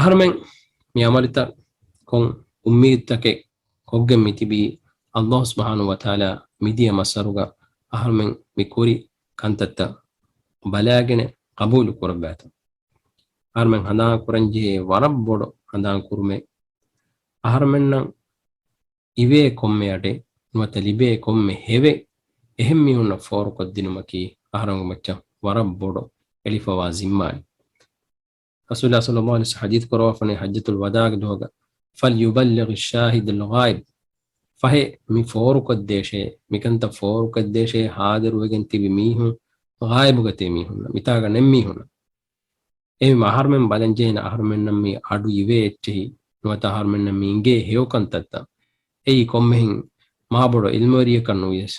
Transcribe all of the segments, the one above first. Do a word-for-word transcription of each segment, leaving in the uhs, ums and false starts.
އަހަރުމެން މި އަމަލުތައް ކޮން އުއްމީދުތަކެއް ކޮށްގެން މިތިބީ؟ އައްލާހު ސުބްޙާނަހު ވަތަޢާލާ މިދިޔަ މައްސަރުގަ އަހަރުމެން މި ކުރި ކަންތައްތައް ބަލާގެނެއް ޤަބޫލު ކުރައްވާތަ؟ އަހަރުމެން ހަނދާން ކުރަންޖެހޭ ވަރަށް ބޮޑު ހަނދާން ކުރުމެއް، އަހަރުމެންނަށް އިވޭ ކޮންމެ އަޑެއް ނުވަތަ ލިބޭ ކޮންމެ ހެވެއް އެހެން މީހުންނަށް ފޯރުކޮށްދިނުމަކީ އަހަރުމެންގެ މައްޗަށް ވަރަށް ބޮޑު އެޅިފަވާ ޒިންމާއެއް. ރަސޫލާ ޞައްލައްލާހު ޢަލައިހި ވަސައްލަމް ޙަދީޘް ކުރައްވާފަނޭ ޙައްޖަތުލް ވަދާޢުގެ ދުވަހުގަ، "ފަލްޔުބައްލިޣިއް ޝާހިދުލް ޣާއިބް." ފަހެ މި ފޯރުކޮށްދޭށޭ، މިކަންތައް ފޯރުކޮށްދޭށޭ ޙާޟިރުވެގެން ތިބި މީހުން ޣާއިބުގަ ތިބި މީހުންނަށް، މިތާގަ ނެތް މީހުންނަށް. އެހެންވީމަ އަހަރުމެން ބަލަންޖެހޭނެ އަހަރުމެންނަށް މި އަޑު އިވޭ އެއްޗެހި، ނުވަތަ އަހަރުމެންނަށް މި އިނގޭ ހެޔޮ ކަންތައްތައް. އެއީ ކޮންމެހެން މާބޮޑު ޢިލްމުވެރިޔަކަށް ނުވިޔަސް،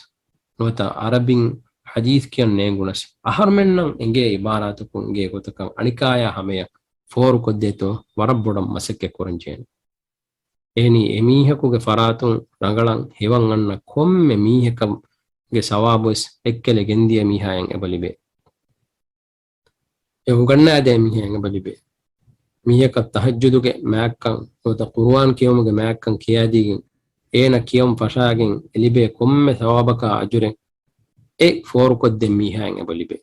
ނުވަތަ ޢަރަބިން ޙަދީޘް ކިޔަން ނޭނގުނަސް، އަހަރުމެންނަށް އެނގޭ ޢިބާރާތަކުން އެނގޭ ގޮތަކަށް އަނިކާޔާ ހަމަޔަށް ފޯރުކޮށްދޭތޯ ވަރަށް ބޮޑަށް މަސައްކަތް ކުރަންޖެހޭނެ. އެހެނީ އެމީހަކުގެ ފަރާތުން ރަނގަޅަށް ހެޔޮ އަންނަ ކޮންމެ މީހަކަށްގެ ސަވާބުވެސް އެއްކަލެ ގެންދިޔަ މީހާޔަށް އެބަ ލިބޭ. އެ އުގަންނާދޭ މީހާއަށް އެބަ ލިބޭ. މީހަކަށް ތަހައްޖުދުގެ މާތްކަން ނުވަތަ ޤުރުއާން ކިޔެވުމުގެ މާތްކަން ކިޔާދީގެން، އޭނަ ކިޔަން ފަށާގެން އެ ލިބޭ ކޮންމެ ސަވާބަކާ އަޖުރެއް އެ ފޯރުކޮށްދޭ މީހާއަށް އެބަ ލިބޭ.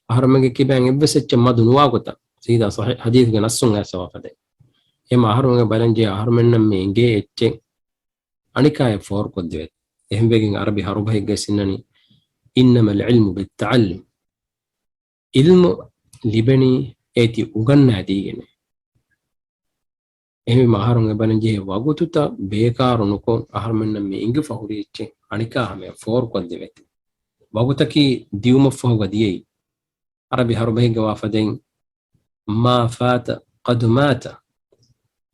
އަހަރުމެންގެ ކިބައިން އެއްވެސް އެއްޗެއް މަދު ނުވާ ގޮތަށް ސީދާ ޞަޙީޙު ޙަދީޘްގެ ނައްޞުން އައިސްފަވާ ފަދައިން. އެހެންވީމަ އަހަރުމެންގެ ބަލަންޖެހޭ އަހަރުމެންނަށް މި އެނގޭ އެއްޗެއް އަނިކާޔަށް ފޯރުކޮށްދެވޭތޯ. އެހެންވެގެން ޢަރަބި ހަރުބަހެއްގައި އިންނަނީ، "إنما العلم بالتعلم." ޢިލްމު ލިބެނީ އޭތި އުގަންނާދީގެން. އެހެންވީމަ އަހަރުން އެބަލަންޖެހޭ ވަގުތުތައް ބޭކާރު ނުކޮށް، އަހަރުމެންނަށް މި އެނގިފަ ހުރި އެއްޗެއް އަނިކާ ހަމަޔަށް ފޯރުކޮށްދެވޭތޯ. ވަގުތަކީ ދިޔުމަށްފަހުގަ ދިޔައީ. ޢަރަބި ހަރުބަހެއްގަ ވާ ފަދައިން، "ما فات قد مات."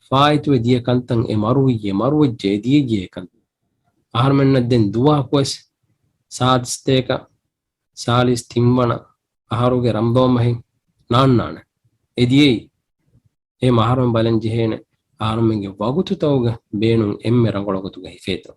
ފާއިތުވެ ދިޔަ ކަންތައް އެ މަރުވިއްޔޭ، މަރުވެއްޖެ، އެ ދިޔައްޔޭ ކަން. އަހަރުމެންނަށް ދެން ދުވަހަކުވެސް ސާދިސް ތޭކަ، ސާޅީސް ތިން ވަނަ އަހަރުގެ ރަމަޟާން މަހެއް ނާންނާނެ. އެ ދިޔައީ. އެހެންވީމަ އަހަރުމެން ބަލަން ޖެހޭނެ އަހަރުމެންގެ ވަގުތުތަކުގަ ބޭނުން އެންމެ ރަނގަޅު ގޮތުގަ ހިފޭތޯ.